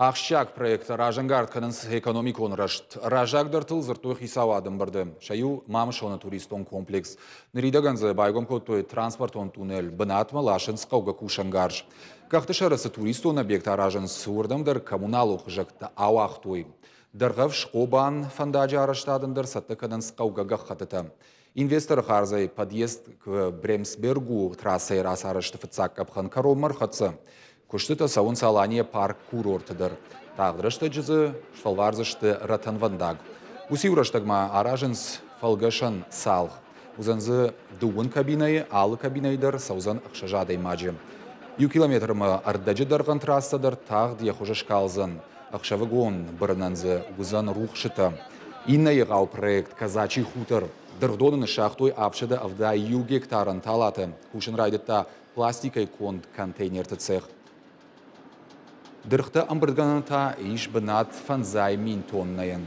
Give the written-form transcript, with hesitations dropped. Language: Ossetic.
Ахсджиаг проекттӕ разӕнгард кӕнынц экономикон рӕзт. Раззагдӕртыл дзырдтой хицауады ӕмбырды. Сӕ иу Мамысоны туристон комплекс. Ныридӕгӕн дзы байгом кодтой транспортон туннель, бынатмӕ ласынц хъӕугӕ кусӕнгарз. Къӕхтысӕры цы туристон объект аразынц, уырдӕм дӕр коммуналон хызӕгтӕ ауагътой. Дӕргъӕвс Хъобан фӕндаджы арӕзтадӕн дӕр цӕттӕ кӕнынц хъӕугӕ гӕххӕттытӕ. Инвесторы хардзӕй подъезд к Бремсбергу трассӕйы рацарӕзты фыццаг къӕпхӕн кӕронмӕ ӕрхӕццӕ. Куыстытӕ цӕуынц Алания парк курорты дӕр. Тагъд рӕстӕджы дзы сфӕлвардзысты рӕтӕнвӕндаг. Уыцы-иу рӕстӕг ма аразынц фӕлгӕсӕн цалх. Уыдзӕн дзы дыууын кабинӕйы, алы кабинӕйы дӕр цӕудзӕн ӕхсӕз адӕймаджы. Иу километрмӕ ӕрдӕджы дӕргъӕн трассӕ дӕр тагъд йӕ хуыз скалдзӕн. Ӕхсӕвыгон бырынӕн дзы уыдзӕн рухсытӕ. Иннӕ егъау проект «Казачий хутор» дыргъдоны ныссагътой 771 гектарӕн талатӕ. Кусын райдыдта пластикӕй конд контейнерты цех. Дыргътӕ ӕмбырдгӕнӕн та ис бынат 5000 тоннӕйӕн.